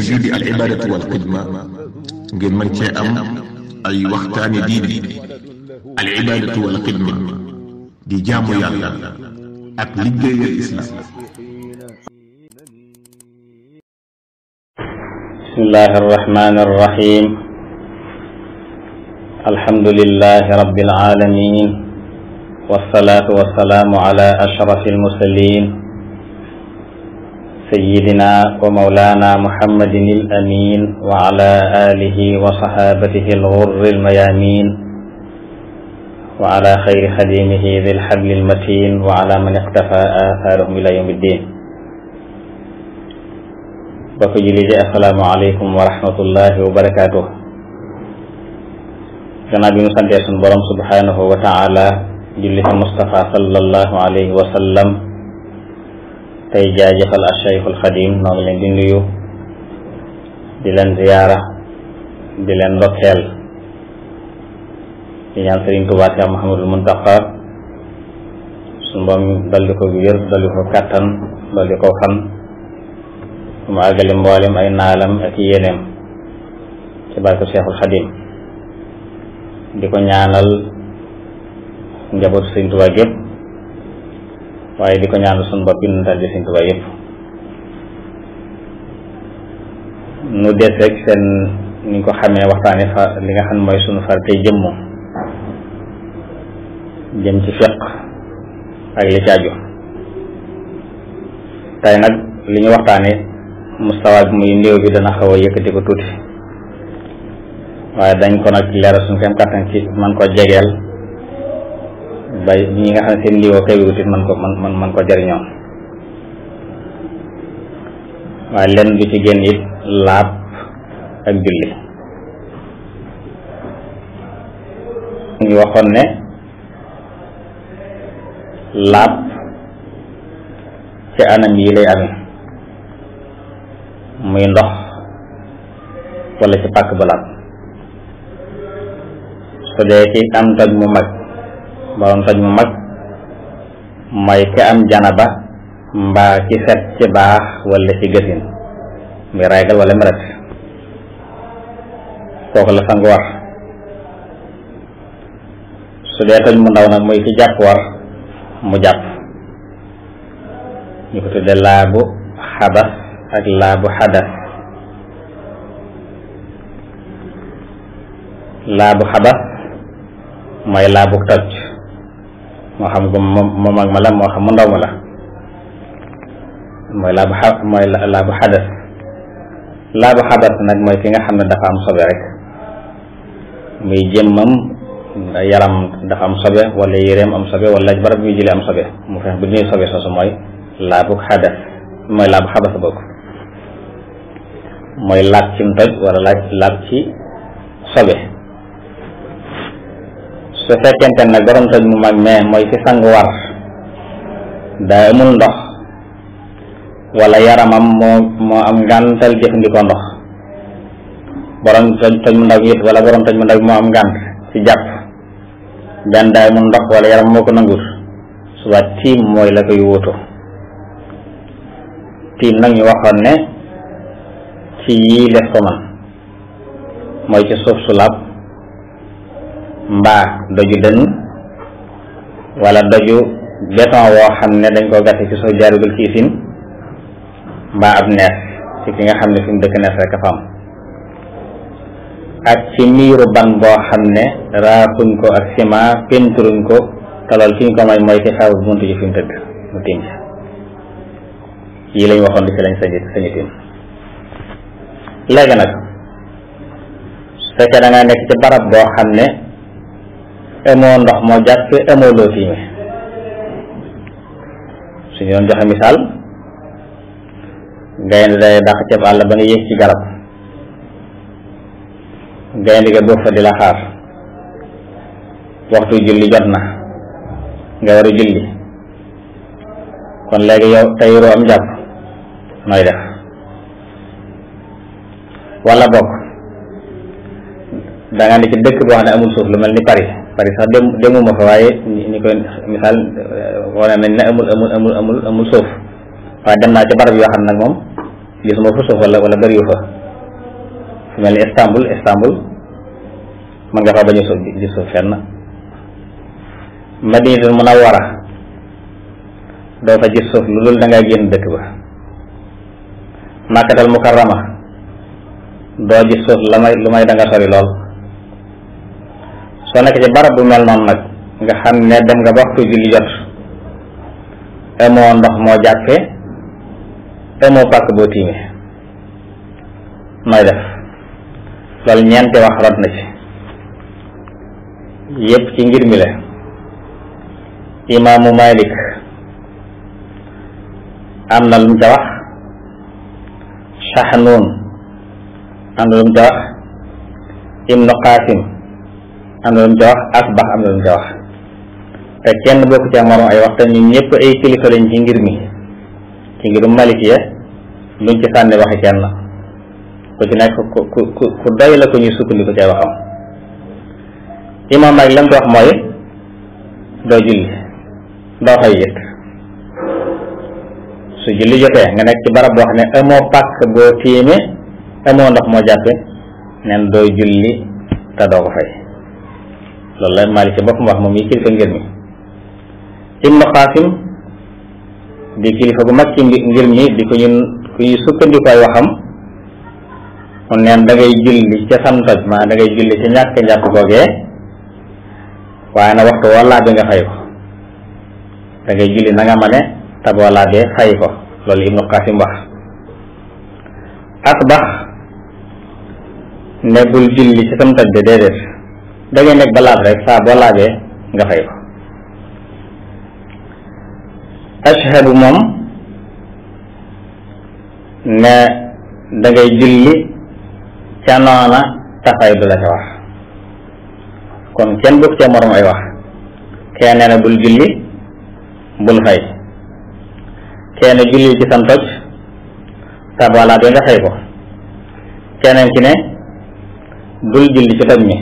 seen bii di al ibadatu wal xidma ngeen mën cee am ay waxtaani diine. al ibadatu wal xidma di jaamu yàlla ak liggéeyal islam. bismillahi arrahmani arrahim. alhamdulillahi rabbil alamin, wassalatu wassalamu ala ashrafil mursalin sayyidina wa mawlana muhammadin al-amin wa ala alihi wa sahabatihi al-ghurri al-mayamin wa ala khayri khadimihi dhil habli al-matin wa ala man iqtafa atharahum ila yawmiddin. bokk julli ji assalaamu alaykum wa rahmatullahi wa barakatuh. gannaaw bi ñu santee sunu borom subhanahu wa ta'ala, julli ci Mustafa sallallahu alayhi wa sallam, tey jaajëfal Cheikhul Xadim, noo ngi leen di nuyu, di leen ziyaara, di leen ndokkeel, di ñaan Sëriñ Tuubaa Séex Muhammadul Muntaqa sunu borom dolli ko wér, dolli ko kàttan, dolli ko fan, mu àggale mboolem ay naalam ak yéeneem ci barke Cheikhul Xadim. di ko ñaanal njabootu Sëriñ Tuubaa gépp, waaye di ko ñaanal sunu bopp bi nu tal di Sëriñ Tuubaa yëpp. nu des rek seen ni ko xamee waxtaane fa li nga xam ne mooy sunu far tey jëm ci fiq ak li caaju. tey nag li ñu waxtaane mustawa bi muy néew bi dana xaw a yëkkati ko tuuti, waaye dañ ko nag leeral suñu kem kàttan ci man ko jegeel bay ñi nga xam ne seen liiwoo kawiwut it man ko jëriñoo. waaye lenn du ci génn it laab ak julli. ñu waxoon ne laab ci anam yi lay amee, muy ndox wala ci pàkk bu laab. su dee ki am toj mu mag, borom toj mu mag mooy ki am janaba mbaa ki set ci baax wala ci gësin, muy raygal wala meret, kooku la sangu war. su dee toj mu ndaw nag mooy ki jàpp war mu jàpp. ñu ko tudde laabu xabas ak laabu xadas. laabu xabas mooy laabu toj, moo xam ko mu mag ma la moo xam mu ndaw ma la, mooy laabu xadas. laabu xadas nag mooy ki nga xam ne dafa am sobe rek, muy jëmmam yaram dafa am sobe wala yéreem am sobe wala barab muy jëlee am sobe, mu fex bu ñuy sobe soosu mooy laabu xadas, mooy laabu xabas bokk, mooy laab ci toj wala laab ci sobe. su fekkente nag borom toj mu mag mais mooy fi sang war daa amul ndox wala yaramam moo am ngàntal jëfandikoo ndox, borom toj mu ndaw it wala borom toj mu ndaw moo am ngànt ci jàpp, benn daa amul ndox wala yaram moo ko nangut, suba tiim mooy la koy wóotu. tiim nag ñu waxoon ne ci yii def ko man mooy ci suuf su laab, mbaa doju dënn wala doju béton woo xam ne dañ koo gàtte ci soo jaarugul ci isin, mbaa ab nees ci ki nga xam ne fi mu dëkk nees rek a fa am, ak ci miiru ban boo xam ne raaxuñ ko ak ciment penturuñ ko, te loolu fi ñu ko may mooy ci xaw buntu ji fi mu tëdd mu tiim ci. yii lañ waxoon di ci lañ sañu tiim. léegi nag su fekkee da ngaa nekk ci barab boo xam ne amoo ndox moo jàpp, amoo loo tiime, suñu doon joxe misaal, gaynde day dàq ceeb àll ba nga yéeg ci garab, gaynde ga boo fa di la xaar, waxtu julli jot na nga war a julli, kon léegi yow tey yoroo am jàpp nooy def? wala bokk da nga ne ci dëkk boo xam ne amul suuf, lu mel ni Paris sax demuma fa, waaye ni koy misaal wane nañ ne amul suuf, waaye dem naa ci barab yoo xam nag moom gisuma fa suuf wala bëri yu fa fu mel ni Istanbul mën nga fa bañ a gis suuf fenn. Madinatul Munawwara doo fa gis suuf lu dul da ngay génn dëkk ba. Makkatal Mukarrama doo gis suuf lu may da nga sori lool. soo nekk ci barab bu mel noonu nag nga xam ne dem nga ba waxtu julli jot amoo ndox moo jàppe amoo pàkk boo tiime nooy def. loolu ñeenti wax rot na ci yépp ci ngir mi la. Imaamu Malik am na lu mu ca wax, Saxnuun am na lu mu ca wax, Ibnu Qaasim am na lu mu ca wax, Asbax am na lu mu ca wax. te kenn bokku ci morom ay wax te ñun ñëpp ay kilifa lañ ci ngir mi, ci ngirum Malikiya luñ ci sànni waxi kenn ku ci nekk ku doy la ko ñuy sukkandiku ci ay waxam. Imaam Malik lam ci wax mooy doo julli doo fay yët su julli jotee nga nekk ci barab boo xam ne amoo pàkk boo tiime amoo ndox moo jàppe neen doo julli te doo ko fay. loolu la Malik ci boppam wax moom yi kilifa ngir mi. Ibnu Qaasim di kilifa gu mag ci ngir mi di ko ñun kuy sukkandiku ay waxam kon neen da ngay julli ca sam toj ma da ngay julli ca ñàkk njàpp googee waaye na waxtu woo laabee nga fay ko da ngay julli na nga ma ne te boo laabee fay ko loolu Ibnu Qaasim wax. Asbax ne bul julli ci sam toj de déedéet da ngay nekk ba laab rek saa boo laabee nga fay ko. Ashhabu moom ne da ngay julli ca noona te fay du la ca wax kon kenn bokk ca morom ay wax. kee nee na bul julli bul fay, kee ne julli ci sam toj te boo laabee nga fay ko, keneen ki ne bul julli ci toj mi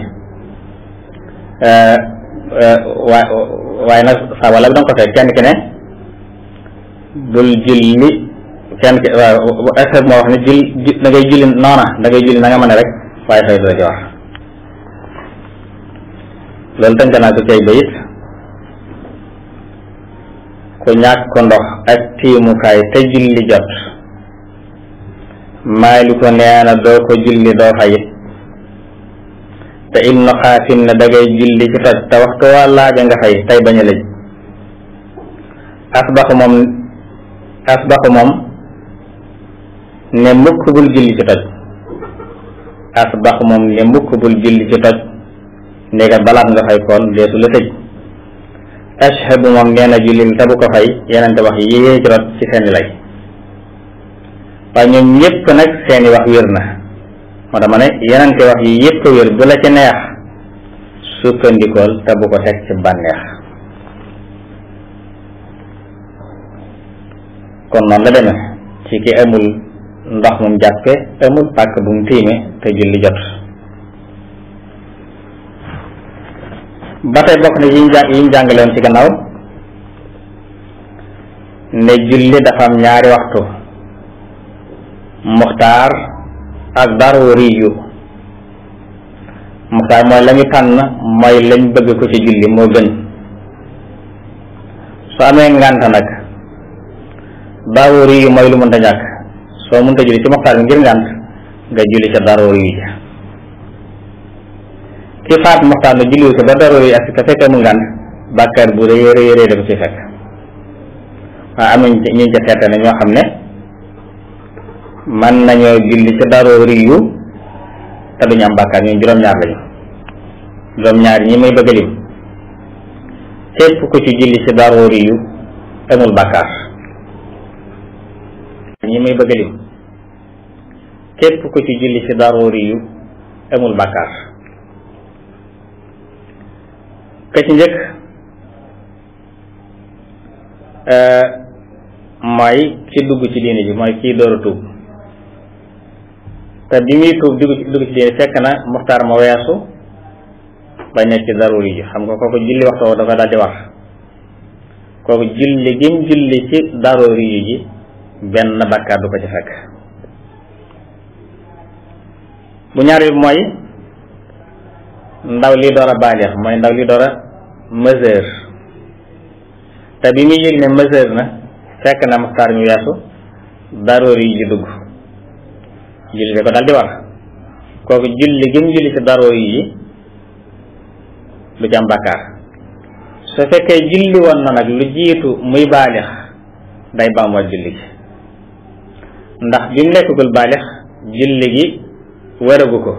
waaye nag saa wala bi danga ko fay. kenn ki ne bul julli kenn ki waaw moo wax ne da ngay julli noona da ngay julli na nga mën rek waaye fay du la ci wax. loolu tënk naa ko cay bayit. ku ñàkk ko ndox ak tiimukaay te julli jot Maalik ko nee na doo ko julli doo fayit. te Ibnu Qaasim ne da ngay julli ci toj te waxtu waa laaja nga fay tey bañ a lëj. Asbaxu moom ne mukk bul julli ci toj. Asbaxu moom ne mukk bul julli ci toj ndéega balaat nga fay koon deesu la tëj. Ashhabu moom nee na jullil te bu ko fay yenente wax yée ci rot ci seeni lay waaye ñoom ñëpp nag seeni wax wér na moo dama ne yenente wax yi yëpp wér bu la ci neex sukkandikool te bu ko teg ci bànneex. kon noonu la demee ci ki amul ndox mum jàppe amul pàkk bu mu tiime te julli jot. ba tey bokk na yi ñu jàngale woon ci gannaaw ne julli dafa am ñaari waxtu muxtaar ak daruriyu. muxtaar mooy la ñu tànn mooy lañ bëgg ko ci julli moo gën. soo amee ngànt nag daruriyu mooy lu mënta ñàkk soo mënta julli ci muxtaar bi ngir ngànt nga julli ca daruriyu ja. ki faat muxtaar na julliwu ko ba daruriyu ak te fekk mu ngànt bàkkaar bu rëy rëy da ko ci fekk. waaye am nañ ñu ca seete ne ñoo xam ne mën nañoo julli ca daruriyu te duñu am bàkkaar. ñun juróom-ñaar lañu. juróom-ñaar ñi may bëgg a lim képp ku ci julli ci daruriyu amul bàkkaar. ñi may bëgg a lim képp ku ci julli ci daruriyu amul bàkkaar. ka ci njëkk mooy ci dugg ci diine ji mooy kii door a tuub te bi muy tuub dugg ci diine fekk na muxtaar ma weesu ba nekk ci daruri ji. xam nga kooku julli waxtu woo dafa daal di war. kooku julli gim julli ci daruri ji benn bakkaar du ko ci fekk bu ñaar bi mooy ndaw li door a baalix mooy ndaw li door a mesure te bi muy yëg ne mesure na fekk na muxtaar mi weesu daroor yi ji dugg julli de ko dal di war kooku julli gi mu julli ci daroor yi du ci am bàkkaar su fekkee julli woon na nag lu jiitu muy baalix day baamuwaat julli gi ndax bi mu nekkagul baalix julli gi waragu ko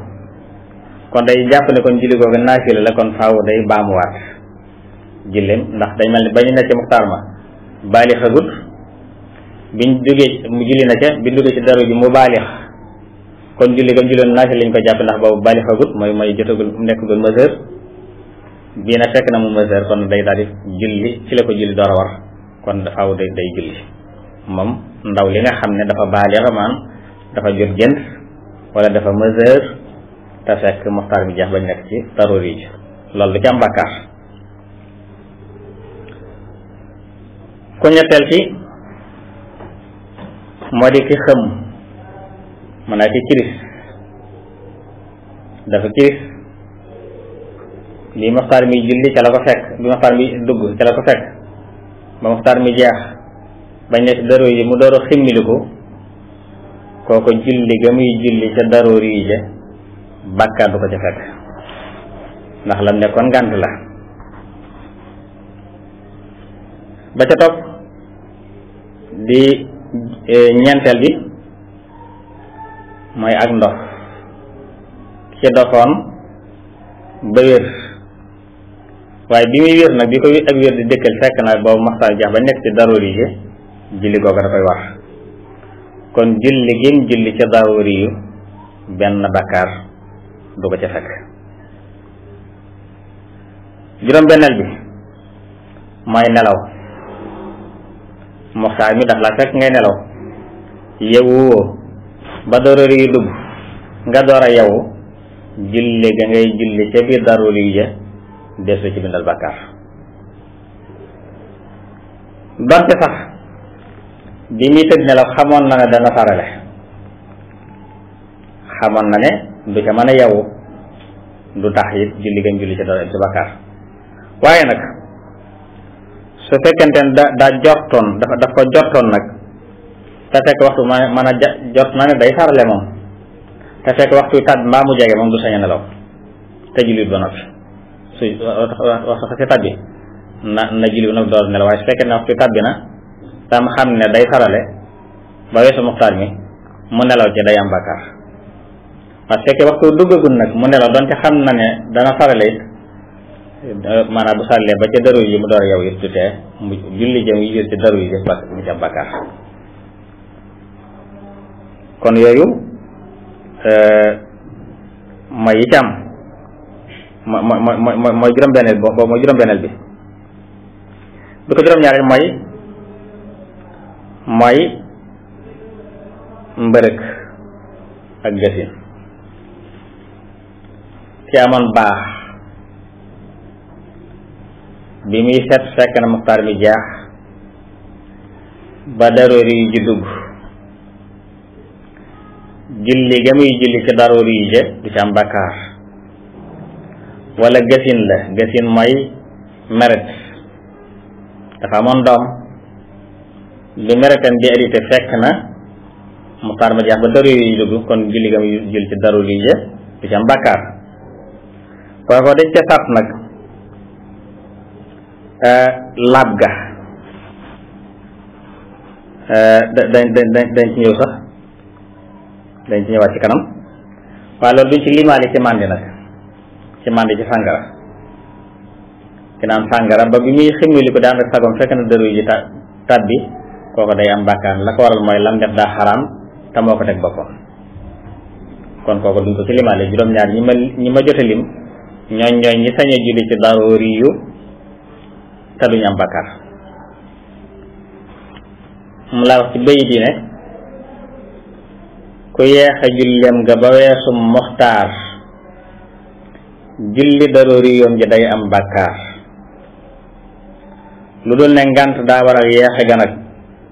kon day jàpp ne kon julli googu naafila la kon faaw day baamuwaat julleem ndax day mel ni ba ñu nekk ci muxtaar ma baalixagut biñ duggee mu julli na ca biñ duggee ci daru ji mu baalix kon julli gam julloon naafila lañ ko jàpp ndax boobu baalixagut mooy jotagul nekkagul mesure bii na fekk na mu mesure kon day daal di julli ci la ko julli door a war kon faaw day julli moom ndaw li nga xam ne dafa baalix maanaam dafa jot gént wala dafa mesure te fekk muxtaar bi jeex bañ nekk ci daruri ji loolu du ci am bàkkaar ku ñetteel ci moo di ki xëm mën naa ki kiris dafa kiris bi muxtaar mi julli ca la ko fekk bi muxtaar mi dugg ca la ko fekk ba muxtaar mi jeex bañ nekk daruri ji mu door a ximmiliku kooko julli ga muy julli ca daruri yi ja bàkkaar du ko ca fekk ndax lam nekkoon ngànt la ba ca topp di ñeenteel bi mooy ak ndox ci dofoon ba wér waaye bi muy wér nag bi ko ak wér di dëkkal fekk na boobu maxtaan jax ba nekk ci daruri yi julli googu dafay war kon julli gim julli ca daruri yu benn bàkkaar du ko ca fekk juróom benneel bi mooy nelaw muxtaar mi daf la fekk ngay nelaw yewwoo ba daruri yu dugg nga door a yewu julli ga ngay julli ca biir daruri yi ja desu ci bindal bàkkaar donte sax bi muy tëdd nelaw xamoon na ne dana farale xamoon na ne du ca mën a yewu du tax it julli gam julli ca dara ci bàkkaar waaye nag su fekkente ne daa jortoon daf ko jortoon nag te fekk waxtu mën a jot na ne day farale moom te fekk waxtu tàbbi mbaa mu jege moom du sañ a nelaw te jullit ba noppi su waxtu xasi tàbbi na julli ba noppi door nelaw waaye su fekkee ne waxtu tàbbi na tam xam ne day farale ba weesu muxtaar mi mu nelaw ci day am bàkkaar waaye su fekkee waxtu duggagul nag mu nelaw donte xam na ne dana farale it maanaam bu sàllee ba ca daru yi mu door yow it du tee mu julli jëm yi jël ci daru yi def mu ci am bàkkaar kon yooyu mooy yi ci am mooy juróom-benneel boobu mooy juróom-benneel bi bi ko juróom-ñaareel mooy mbërëk ak gasin ki amoon baax bi muy set fekk na muxtaar mi jaax ba daroori yi ji dugg julli ga muy julli ci daroori yi je du ci am bàkkaar wala gasin la gasin mooy meret dafa amoon doom bi meretam bi arité fekk na muxtaar ma jaax ba daroori yi dugg kon julli ga muy julli ci daroori yi je du ci am bàkkaar kooko dañ ca sàtt nag laab ga dañ ci ñëw sax dañ ci ñëwaat ci kanam waaye loolu duñ ci limaale ci màndi nag ci màndi ci sàngara ki naan sàngara ba bi muy ximmili ko daan rek sagom fekk na dëru ji tàbbi kooku day am bàkkaar la ko waral mooy lam def daa xaraam te moo ko teg boppam kon kooku duñ ko ci limaale juróom-ñaar ñi ma jote lim ñooñ ñi sañ a julli ci daroori yu te duñu am bàkkaar mu laa wax ci bayit yi ne ku yeex a jullem nga ba weesu muxtaar julli daroori yoom ji day am bàkkaar lu dul ne ngànt daa waral yeexe ga nag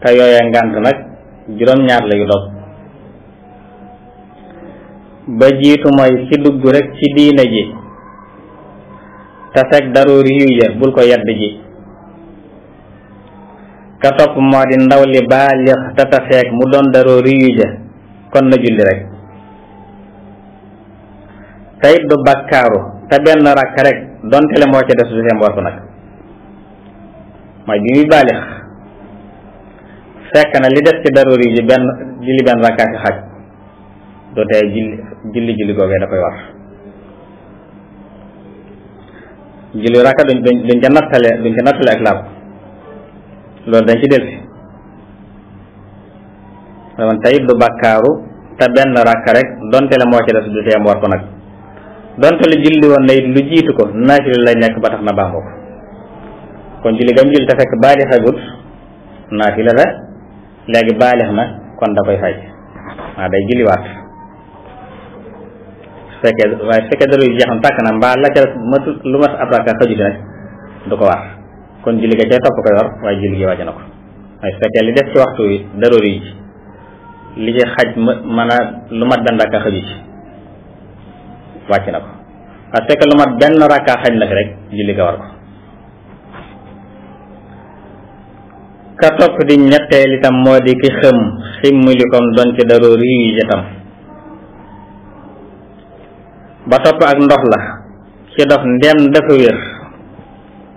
te yooye ngànt nag juróom-ñaar la yu dog ba jiitu mooy ci dugg rek ci diine ji te fekk daruuri yu ya bul ko yedd ji. ka topp moo di ndaw li baalix te te fekk mu doon daruuri yu ja kon na julli rek. tayit du bakkaaru te benn rakk rek donte le moo ca des du seen wartu nag mooy bi muy baalix fekk na li des ci daruuri ji benn julli benn rakkaa ci xaj doo tee julli googee da koy war. julli rakka duñ ca nattale ak laab loolu dañ ci delsi man tayit du bakkaaru te benn rakka rek donte le moo ci des du teem war ko nag donte le julli woon na it lu jiitu ko naafila lay nekk ba tax na baaxoo ko kon julli gam julli te fekk baalixagut naafila la léegi baalix na kon da koy fay day julliwaat su fekkee daru jeex na tàkk na mbaa la ca matu lu mat ab rakka xëju ci nag du ko war kon julli ga cay topp ko yor waaye julli gi wàcc na ko waaye su fekkee li des ci waxtu wi daroor yi li ci xaj mën a lu mat benn rakka xëju ci wàcc na ko waaye su fekkee lu mat benn rakka xaj na fi rek julli ga war ko. ka topp di ñetteel itam moo di ki ximmili kom doon ci daroor yi itam ba topp ak ndox la ci dox ndem dafa wér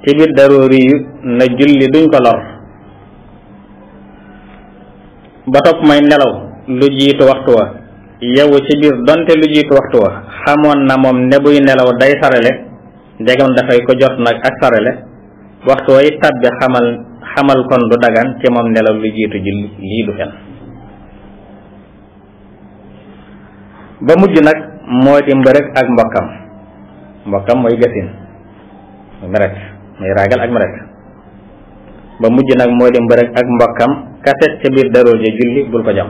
ci biir daroori yu na julli duñ ko lor. ba topp may nelaw lu jiitu waxtu wa yow ci biir donte lu jiitu waxtu wa xamoon na moom ne buy nelaw day sarale ndegam dafay ko jot nag ak sarale waxtu wa it tàbbi xamal kon du dagan ci moom nelaw lu jiitu julli lii du fen. ba mujj nag moo di mbërëg ak mbokkam mooy gasin meret muy ragal ak meret. ba mujj nag moo di mbërëg ak mbokkam kaset ca biir daroor ja julli bul ko jam.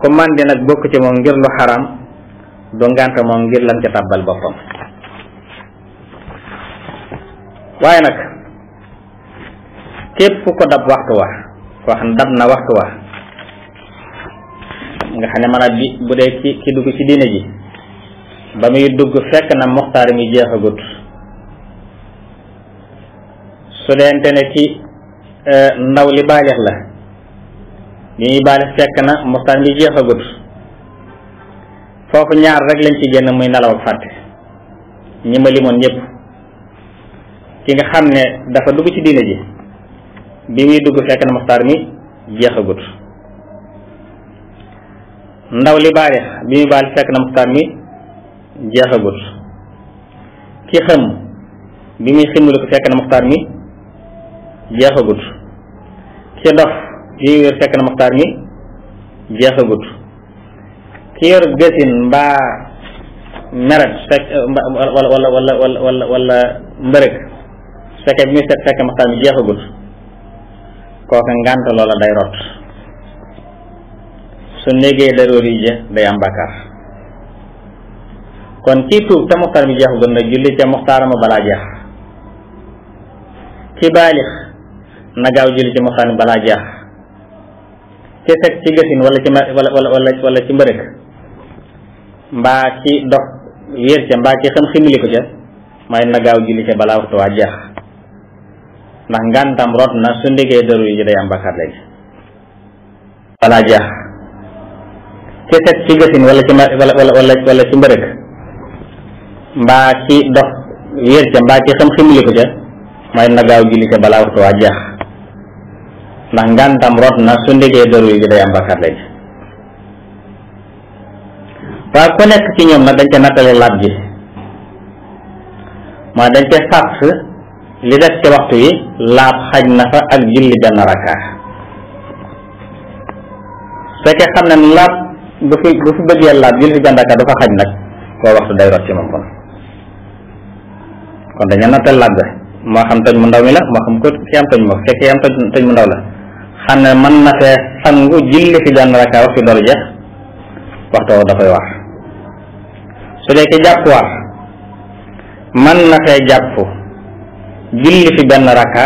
ku man di nag bokk ci moom ngir lu xaram du ngànt moom ngir lam ca tàbbal boppam. waaye nag képp ko dab waxtu wa koo xam dab na waxtu wa nga xam ne maanaam bi bu dee ki dugg ci diine ji ba muy dugg fekk na muxtaar mi jeexagut su deente ne ci ndaw li baalix la bi muy baalix fekk na muxtaar mi jeexagut foofu ñaar rek lañ ci génn muy nelaw ak fàtte ñi ma limoon ñëpp ki nga xam ne dafa dugg ci diine ji bi muy dugg fekk na muxtaar mi jeexagut ndaw li baalix bi muy baalix fekk na muxtaar mi jeexagut ki xam bi muy ximlu ko fekk na muxtaar mi jeexagut ki dof bi muy wér fekk na muxtaar mi jeexagut ki yor gësin mbaa meret fekk wala mbërëg su fekkee bi muy set fekk muxtaar mi jeexagut kooka ngànt loola day rot su négee daroor yi je day am bàkkaar. kon kii tuub te muxtaar mi jeexagut na julli ca muxtaarama balaa jeex ki baalix na gaaw julli ci muxtaar mi balaa jeex ci set ci gësin wala ci wala ci mbërëg mbaa ci dox wéer ca mbaa ci xam ximili ko ca may na gaaw julli ca balaa waxtu waa jeex ndax ngàntam rot na su ndégee daru yi day am bakkaar léegi balaa jeex ci set ci gësin wala ci wala ci mbërëg mbaa ci dox wéer ca mbaa ci xam ximili ko ca may na gaaw julli ca balaa waxtu waa jeex ndax ngàntam rot na su ndégee daru yi day am bakkaar léegi waaye ku nekk ci ñoom nag dañ ca nattale laab ji mooy dañ ca sàtt li des ci waxtu yi laab xaj na fa ak julli benn rakka su fekkee xam ne laab bu fi bëggee laab julli fi benn rakka du fa xaj nag koo waxtu day rot ci moom kon dañu nattal laab ga moo xam toj mu ndaw mi la moo xam ko ki am toj mu fekkee am toj mu ndaw la xam ne mën na fee sangu julli fi benn rakka waxtu door jeex waxtu woo dafay war su dee ki jàpp war mën na fee jàpp julli fi benn rakka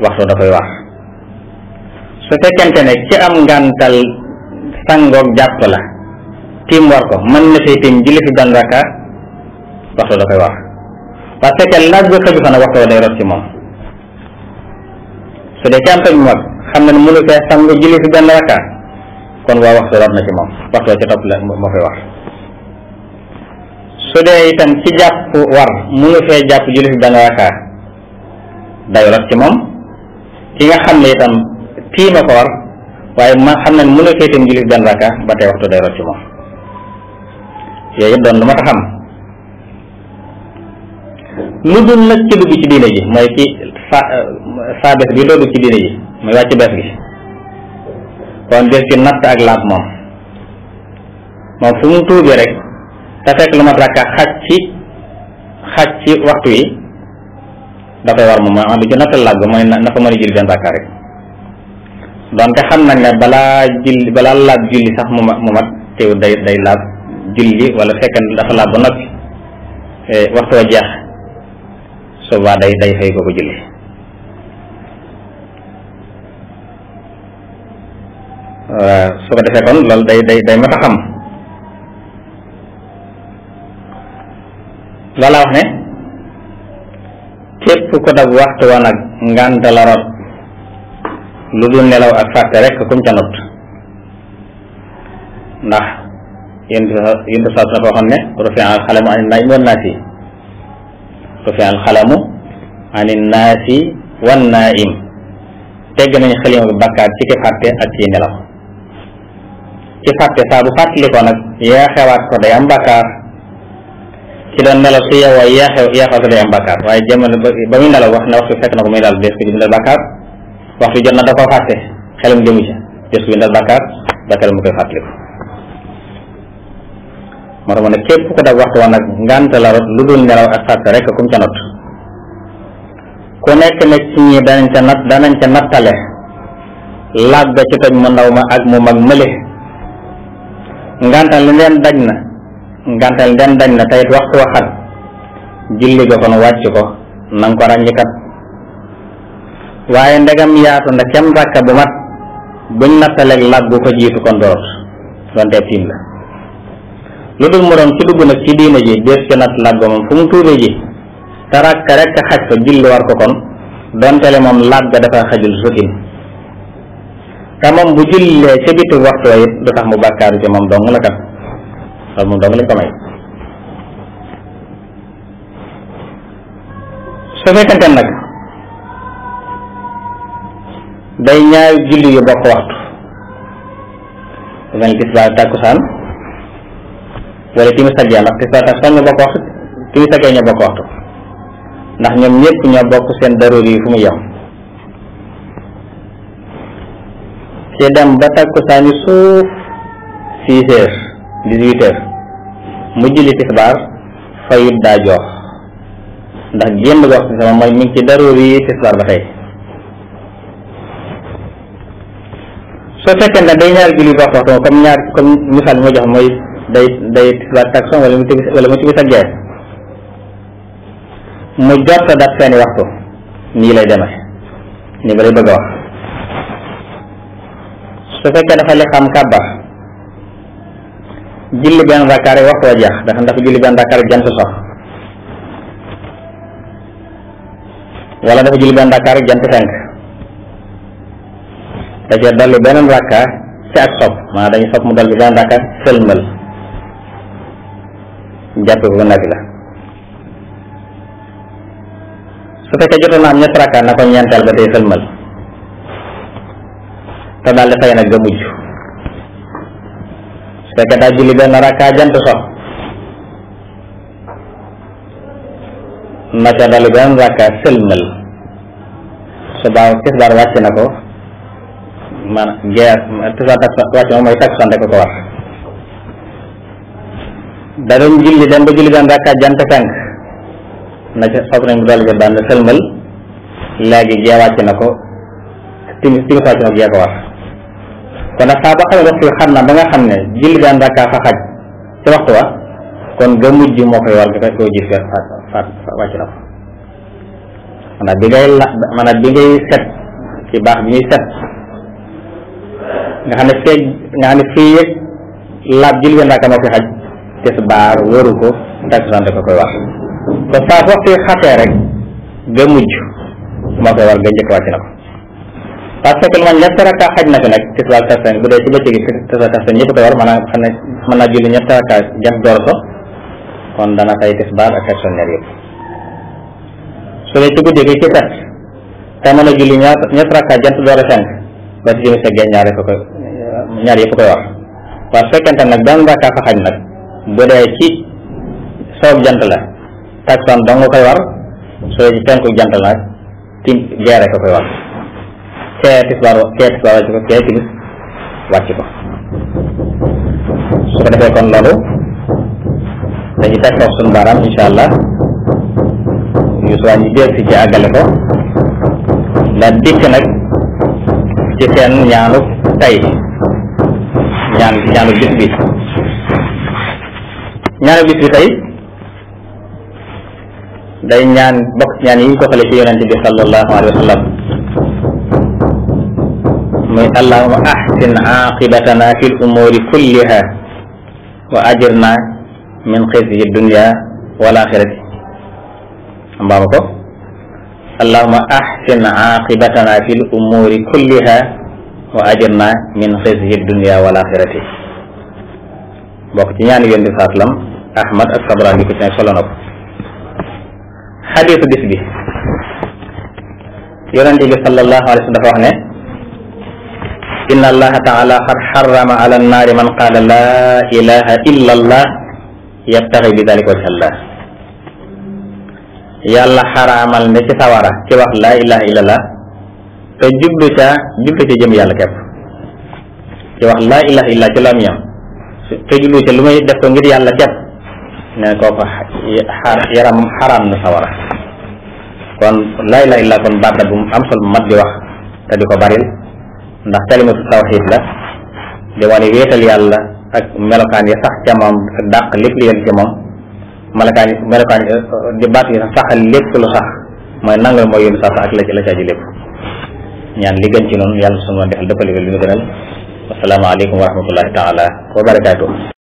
waxtu dafay war su fekkente ne ci am ngàntal sangoog jàpp la tiim war ko mën na fee tiim julli fi benn rakka waxtu da koy war parce que laaj bi xëju fa nag waxtu wa day rot ci moom su dee ci am toj mu mag xam ne mënu fee sangu julli fi benn rakka kon waa waxtu rot na ci moom waxtu wa ci topp la moo koy war su dee itam ci jàpp war mënu fee jàpp julli fi benn rakka day rot ci moom ki nga xam ne itam tiima ko war waaye ma xam ne mënu fee tiim julli fi benn rakka ba tey waxtu day rot ci moom yooyu yëpp doon lu ma ta xam lu dul nag ci dugg ci diine ji mooy ci saa bés bi doo dugg ci diine ji mooy wàcc bés gi kon des ci natt ak laab moom fu mu tuubee rek te fekk lu mat rakka xaj ci waxtu yi dafay war moom mooy am du ci nattal laab ga mooy na fa mën a julli benn rakka rek donte xam nañ ne balaa laab julli sax mu mat teew day laab julli wala fekk dafa laab ba noppi waxtu wa jeex soobaa day fay ko julli su ko defee kon loolu day mat a xam loola wax ne képp ko dab waxtu wa nag ngànta la rot lu dul nelaw ak fàtte rek kum ca not ndax yéen saa dafa waxoon ne rufi'a al-qalamu ani naa'imi wan naasi rufi'a al-qalamu ani naasi wan naa'im tegg nañu xalima bi bàkkaar ci ki fàtte ak ci nelaw ci fàtte saa bu fàttalikoo nag yeexewaat ko day am bàkkaar ci doon nelaw su yeewoo yeexewaat ko day am bàkkaar waaye jamono ba muy nelaw wax ne waxtu fekk na ko muy daal des ko ci bindal bàkkaar waxtu jot na da koo fàtte xelam jëmu ci des ko bindal bàkkaar bàkkaar mu koy fàttaliku moo tax ma ne képp ko dab waxtu wa nag ngànt la rot lu dul nelaw ak fàtte rek kum ca not ku nekk nag ci ñi danañ ca nattale laaj ba ci toj mu ndaw ma ak mu mag mële ngantal leen dañ na tayit waxtu waxat julli ga kon wàcc ko nang ko ràññikat waaye ndegam yaatu nda kem rakka bu mat buñ nattaleeg laaj bu ko jiitu kon dorot donte tiim la lu dul mu doon ci dugg nag ci diina ji des ci natt laaj ba moom fu mu tuubee ji te rakka rek xaj fa julli war ko kon dontele moom laaj ga dafa xajul sutin te moom bu jullee ca bitu waxtu wa it du tax mu bàkkaaru ci moom dong la kat loolu moom dong lañ ko may su fekkente nag day ñaari julli yu bokk waxtu mel ni tisbaar takkusaan wala timis ak gee ndax tisbaar takkusaan ñoo bokk waxtu timis ak gee ñoo bokk waxtu ndax ñoom ñëpp ñoo bokk seen daroor yi fu mu yem ci dem ba takkusaani suuf 6 heures 18 heures mu julli tisbaar fayut daa jox ndax génn waxtu sama mooy mi ngi ci daroor yi tisbaar ba tey soo fekkee ne day ñaari julli bokk waxtu comme misaal bi ma jox mooy day tisbaar takkusaan wala mu timis ak gee mu jot dat seeni waxtu nii lay demee nii ba lay bëgg a wax su fekkee dafa li xam kàbbar julli benn rakkaar waxtu wa jeex dafa julli benn rakkaar jant sox wala dafa julli benn rakkaar jant fenk da cee dolli beneen rakkaar ci ak sopp maanaam dañuy sopp mu dolli benn rakkaar sëlmal jàppe ko nafi la su fekkee jotoon na am ñetti rakkaat na ko ñeenteel ba tey sëlmal te daal di fay nag ga mujj su fekkee daa julli benn rakkaat jant sox na ca dolli benn rakkaat sëlmal su baaw tisbaar wàcc na ko maanaam geer tisbaar wàcc moom mooy takkusaan rek ko war da doon julli dem ba julli benn rakkaat jant fenk na ca sopp nañ mu dolli jot daan na sëlmal léegi gee wàcc na ko timis wàcc na ko gee ko war kon nag saa ba xam ne waxtu xam na ba nga xam ne julli benn rakkaa fa xaj ci waxtu wa kon ga mujj moo koy war nga koo gis faat wàcc na ko maanaam bi ngay set ci baax bi ñuy set nga xam ne fii yëg laab julli benn rakka moo fi xaj tisbaar wóoru ko takkusaan da ko koy war kon saa su waxtu xatee rek ga mujj moo koy war ga njëkk wàcc na ko parce que lu ma ñetti rakka xaj na fi nag tisbaar takkusaan bu dee ci bëccëg tisbaar takkusaan ñëpp koy war maanaam xam ne mën naa julli ñetti rakka jant door so kon dana fay tisbaar ak takkusaan ñaar yëpp su dee ci guddi gi ci kat te mën a julli ñetti rakka jant door a fenk ba ci jëmi sa gen ñaar yëpp koy war waaye fekkente nag benn rakka fa xaj nag bu dee ci soob jant la takkusaan dong nga koy war su dee ci penku jant la nag geere ko koy war kee tisbaar wàcc ko kee timis wàcc ko su ko defee kon loolu dañuy teg foofu suñu baaraam insha allah yu suwaa ñu dégg si ci àggale ko la dikk nag ci seen ñaanu tay ñaanu bis bi ñaanu bis bi tey day ñaan bokk ci ñaan yi ñu toxale ci yonente bi sallallahu alayhi wa sallam muy allahuma ahsin aqibatana fi l umuri kulliha wa ajirna min xizyi dunya wal axirati mbaama ko allahuma ahsin aqibatana fi l umuri kulliha wa ajirna min xizyi dunya wal axirati bokk ci ñaani yonente bi sallam ahmad ak Tabarani ko ci ne solo na ko xadiisu bis bi yonente bi sallallahu alayhi wa sallam dafa wax ne inna allaha taala qad xarama ala annaari man qaala laa ilaha illa allah yabtaxi bi dalika wajha allah yàlla xaraamal ne ci sawara ci wax laa ilaha illa allah te jublu ca jëm yàlla képp ci wax laa ilaha illa ci lamiñam te jublu ca lu may def ko ngir yàlla képp ne kooku yaram xaraam na sawara kon laa ilaha illa kon baat la bu am solo bu mat di wax te di ko baril ndax kalimatu tawxiid la di wane wéetal yàlla ak melokaan yi sax ca moom ak dàq lépp li yem ci moom melokaan di baat yi saxal lépp lu sax mooy nangal mooy yónni sax ak la ca ji lépp ñaan li gën ci noonu yàlla sunu defal dëppale li ñu gënal wasalaamaaleykum wa rahmatullahi taala wa barakaatuh